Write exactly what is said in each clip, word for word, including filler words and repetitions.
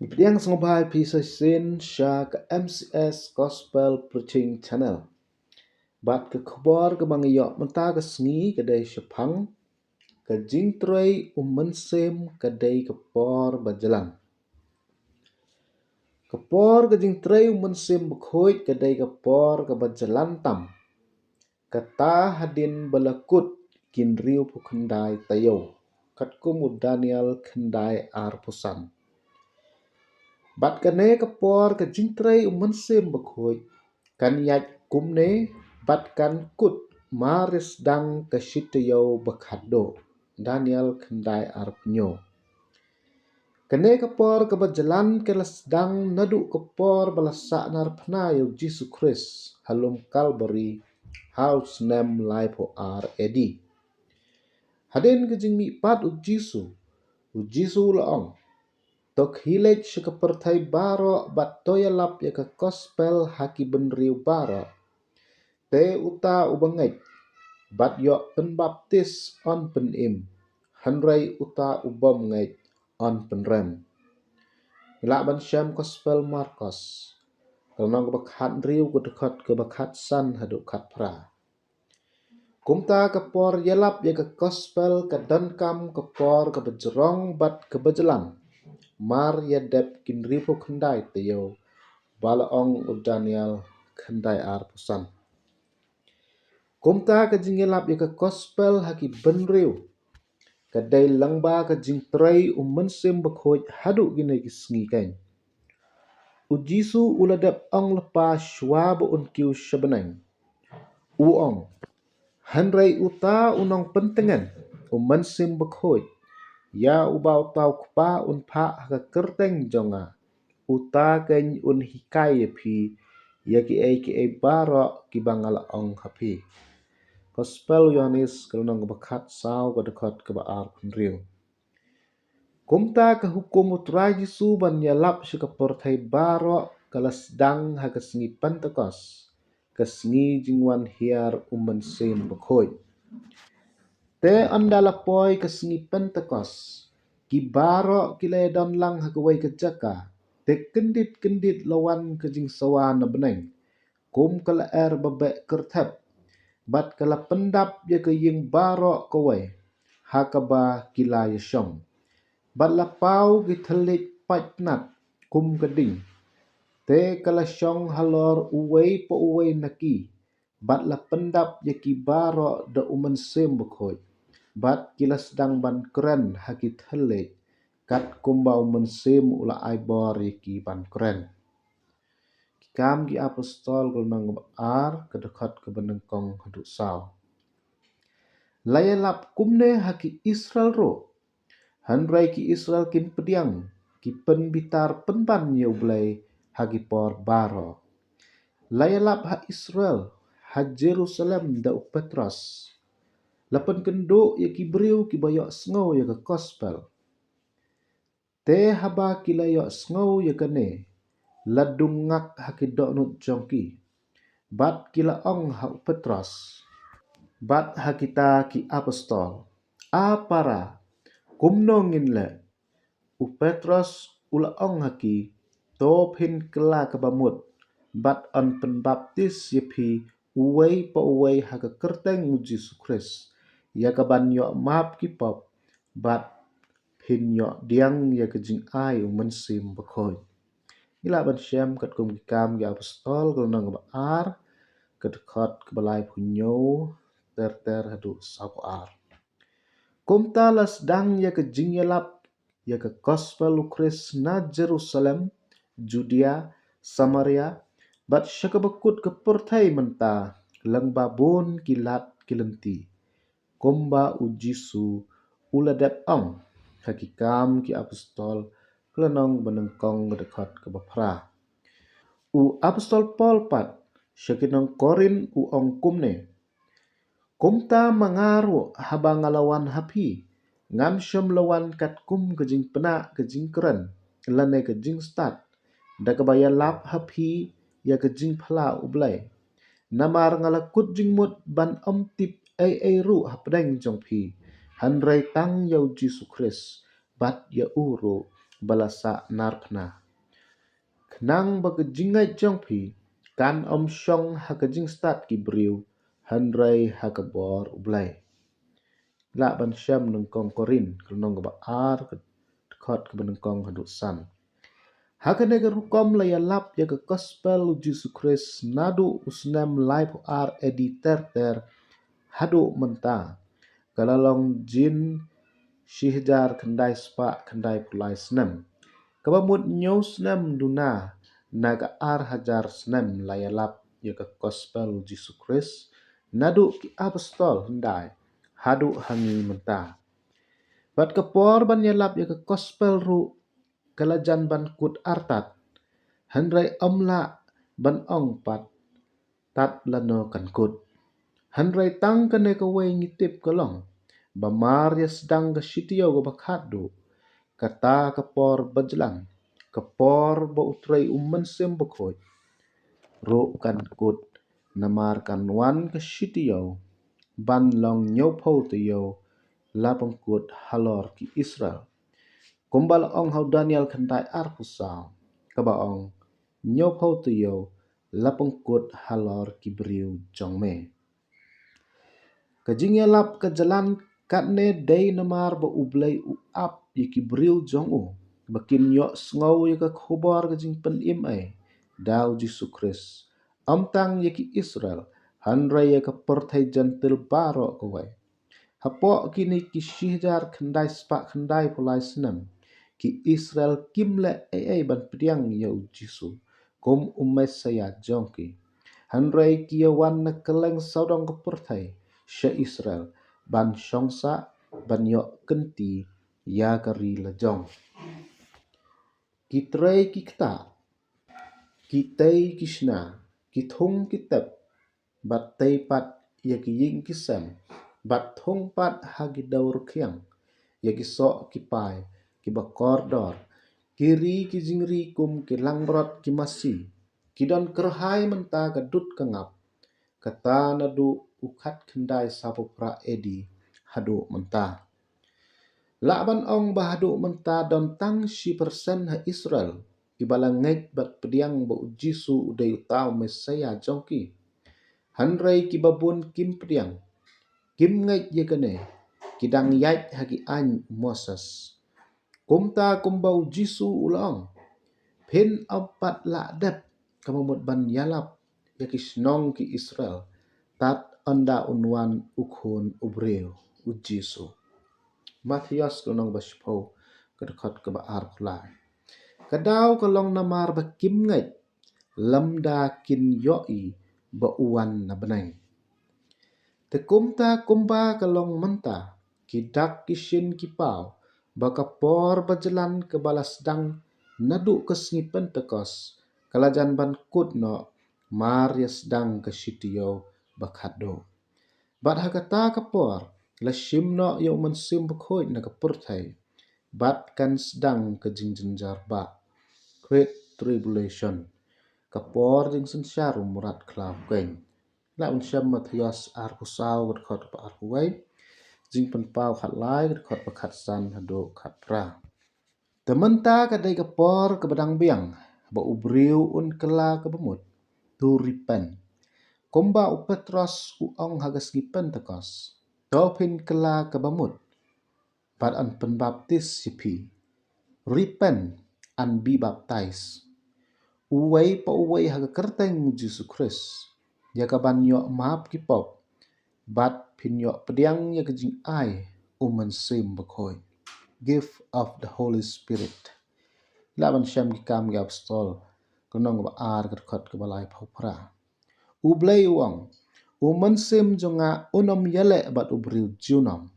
Pdiang sngewbha ïa phi sa shisien sha ka M C S Gospel Preaching Channel. Bad ka khubor kaba ngi ïoh mynta ka sngi ka dei shaphang ka jingtrei u Mynsiem ka dei ka por ba jlan. Ka por ka jingtrei u Mynsiem Bakhuid ka dei ka por kaba jlan tam. Kata hadien ba la kut ki hynriewphew khyndai taïew, katkum u Daniel khyndai arphew san. Bad kane ka por ka jingtrei u Mynsiem Bakhuid kan ïaid kumne bad kan kut mar ïa sdang ka shi taïew ba khatduh. Daniel khyndai arphew hynñiew. Kane ka por kaba jlan ka la sdang naduh ka por ba la sahnarphna ïa u Jisu Khrist ha lum Kalbari ha u snem laiphew ar A D. Hadien ka jingmihpat u Jisu, u Jisu u la ong, to khie leit sha ka pyrthei baroh bad to ïalap ïa ka gospel ha ki bynriew baroh. Te uta uba ngeit bad ïoh pynbaptis yn pynim, hynrei uta u bym ngeit yn pynrem. Ngi lah ban shem gospel Markos, ka lynnong kaba khathynriew, ka dkhot kaba khatsan haduh khatphra. Kumta ka por ïalap ïa ka gospel ka donkam ka por kaba jrong bad kaba jlan, mar ïadep ki hynriewphew khyndai taïew, ba la ong u Daniel khyndai arphew san. Kumta ka jingïalap ïa ka gospel ha ki bynriew ka dei lyngba ka jingtrei u Mynsiem Bakhuid haduh kine ki sngi keiñ. U Jisu u la dep ong lypa shuwa ba un kiew sha bneng. U ong, hynrei uta u nongpyntngen, u Mynsiem Bakhuid, ïa uba uta u Kpa un phah ha ka kyrteng jong nga, uta keiñ un hikai ïa phi ïa kiei kiei baroh kiba nga la ong ha phi. Gospel Ïohannes ka lynnong kaba khatsaw, ka dkhot kaba arphew hynriew. Kumta ka hukum u Trai Jisu ban ïalap sha ka pyrthei baroh ka la sdang ha ka sngi Pentekost, ka sngi jingwan hiar u Mynsiem Bakhuid. Te ynda la poi ka sngi Pentekost, ki baroh ki la ïadon lang ha kawei ka jaka, te kyndit kyndit la wan ka jingsawa na bneng, kum ka lyer ba beh kyrthep, bad ka la pyndap ïa ka ïing baroh kawei ha kaba ki la ïashong. Bad la paw ki thylliej paid pnat kum ka ding, te ka la shong halor uwei pa uwei na ki, bad la pyndap ïa ki baroh da u Mynsiem Bakhuid, bad ki la sdang ban kren ha ki thylliej, katkum ba u Mynsiem u la ai bor ïa ki ban kren. Ki Kam ki Apostol ka lynnong kaba ar, ka dkhot kaba nyngkong haduh saw. La ïalap kumne ha ki Israel ruh, hynrei ki Israel kim pdiang, ki pynbitar pynban ïa U Blei ha ki por baroh. La ïalap ha Israel, ha Jerusalem da u Petros. La pynkynduh ïa ki briew kiba ïohsngew ïa ka gospel. Te haba ki la ïohsngew ïa kane, la dung ngak ha ki dohnud jong ki, bad ki la ong ha u Petros bad ha kita ki apostol, A para, kumno ngin leh? U Petros u la ong ha ki, To phin kylla kaba mut, bad yn pynbaptis ïa phi uwei pa uwei ha ka kyrteng U Jisu Khrist, ïa kaban ïoh map ki pop, bad phin ïoh pdiang ïa ka jingai U Mynsiem Bakhuid. Ngi lah ban shem katkum ki Kam ki Apostol, ka lynnong kaba ar, ka dkhot kaba laiphew hynñiew ter ter haduh sawphew ar. Kumta la sdang ïa ka jingïalap ïa ka gospel U Khrist na Jerusalem, Judia, Samaria, bad sha kaba kut ka pyrthei mynta, lyngba bun ki lad ki lynti, kumba U Jisu u la dep ong ha ki Kam ki Apostol, ka lynnong ba nyngkong, ka dkhot kaba phra. U Apostol Paul pat sha ki nong Korinth u ong kumne, Kumta ma nga ruh, haba nga la wan ha phi, ngam shym la wan katkum ka jingpynah ka jingkren lane ka jingstad, da kaba ïalap ha phi ïa ka jingphla U Blei. Namar nga la kut jingmut ban ym tip ei ei ruh hapdeng jong phi, hynrei tang ïa U Jisu Khrist, bad ïa u ruh ba la sah narphna, khnang ba ka jingngeit jong phi kan ym shong ha ka jingstad ki briew, hynrei ha ka bor U Blei. Lah ban shem nyngkong Korinth, ka lynnong kaba ar, ka dkhot kaba nyngkong haduh san. Ha kane ka rukom la ïalap ïa ka gospel u Jisu Khrist naduh u snem laiphew ar A D ter ter haduh mynta, ka la long jin shi hajar khyndai spah khyndai phew lai snem. Kaba mut hynñiew snem duna na ka ar hajar snem la ïalap ïa ka gospel u Jisu Khrist naduh ki apostol hyndai haduh ha ngi mynta. Bad ka por ban ïalap ïa ka gospel ruh ka la jan ban kut artat, hynrei ym lah ban ong pat tad lano kan kut. Hynrei tang kane kawei ngi tip ka long ba mar ïa sdang ka shi taïew kaba khatduh, kata ka por ba jlan, ka por ba U Trai U Mynsiem Bakhuid ruh kan kut, namar kan wan ka shi taïew ban long hynñiewphew taïew la pynkut halor ki Israel. Kumba la ong ha u Daniel khyndai arphew saw, kaba ong, hynñiewphew taïew la pynkut halor ki briew jong me. Ka jingïalap ka jlan katne dei namar ba U Blei u ap ïa ki briew jong u ba kin ïohsngew ïa ka khubor ka jingpynim ei da u Jisu Khrist, ym tang ïa ki Israel, hynrei ïa ka pyrthei Jentil baroh kawei. Hapoh kine ki shi hajar khyndai spah khyndai phew lai snem, ki Israel kim leh ei ei ban pdiang ïa u Jisu kum u Messaïah jong ki. Hynrei ki ïa wan na kylleng sawdong ka pyrthei sha Israel ban shongsah, ban ïoh kynti ïa ka ri la jong. Ki trei ki ktah, ki tei ki shna, ki thung ki tep, bad tei pat ïa ki ïing ki sem, bad thung pat ha ki dew rkhiang ïa ki soh ki pai kiba kordor, ki ri ki jingri kum ki langbrot ki masi, ki don kyrhai mynta ka dud ka ngap, kata naduh u khatkhyndai sawphew phra A D haduh mynta. Lah ban ong ba haduh mynta don tang shi persen ha Israel kiba la ngeit bad pdiang ba u Jisu u dei uta u Messaïah jong ki. Hynrei kiba bun kim pdiang, kim ngeit ïa kane, ki dang ïaid ha ki aiñ u Moses. Kumta kumba u Jisu u la ong, phin ym pat lah dep, kaba mut ban ïalap ïa ki shnong ki Israel tad ynda un wan u Khun u briew, u Jisu. Mathaios ka lynnong ba shiphew, ka dkhot kaba arphew lai. Ka daw ka long namar ba kim ngeit lymda kin ïohi ba u wan na bneng. Te kumta kumba ka long mynta, ki dak ki shin ki paw ba ka por ba jlan kaba la sdang naduh ka sngi Pentekost ka la jan ban kut noh mar ïa sdang ka shi taïew ba khatduh. Bad ha kata ka por la shim noh ïa u Mynsiem Bakhuid na ka pyrthei, bad kan sdang ka jingjynjar bah, Great Tribulation, ka por jingsynshar u mrad khlaw keiñ. Lah ban shem Mathaios arphew saw, ka dkhot ba arphew wei, Jingpynpaw khatlai, ka dkhot ba khatsan haduh khatphra. Te mynta ka dei ka por kaba dang biang ba u briew un kylla kaba mut, to repent. Kumba u Petros u ong ha ka sngi Pentekost, to phin kylla kaba mut, bad yn pynbaptis ïa phi. Repent and be baptized. Uwei pa uwei ha ka kyrteng u Jisu Khrist, ïa ka ban ïoh map ki pop, bad phin ïoh pdiang ïa ka jingai u Mynsiem Bakhuid. Gift of the Holy Spirit. Lah ban shem Ki Kam ki Apostol, ka lynnong ba ar, ka dkhot kaba laiphew phra. U Blei u ong, u Mynsiem jong nga un ym ïaleh bad u briew junom.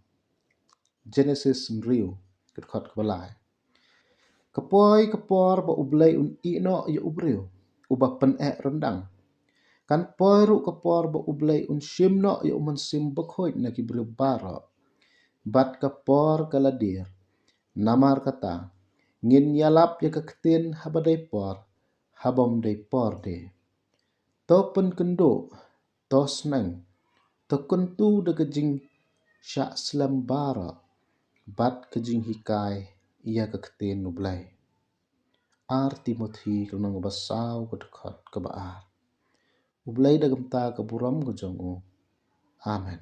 Genesis hynriew, ka dkhot kaba lai. Ka poi ka por ba u Blei un ïeh noh ïa u briew uba pyneh ryndang. Kan poi ruh ka por ba u Blei un shim noh ïa u Mynsiem Bakhuid na ki briew baroh. Bad ka por ka la dier. Namar kata, ngin ïalap ïa ka ktien haba dei por, haba ym dei por de. To pynkynduh, to sneng, to kyntu da ka jingshah slem baroh, bad ka jinghikai ïa ka ktien u Blei. Ar Timothi ka lynnong kaba saw ka dkhot kaba ar. U Blei da ka bynta ka burom ka jong u. Amen.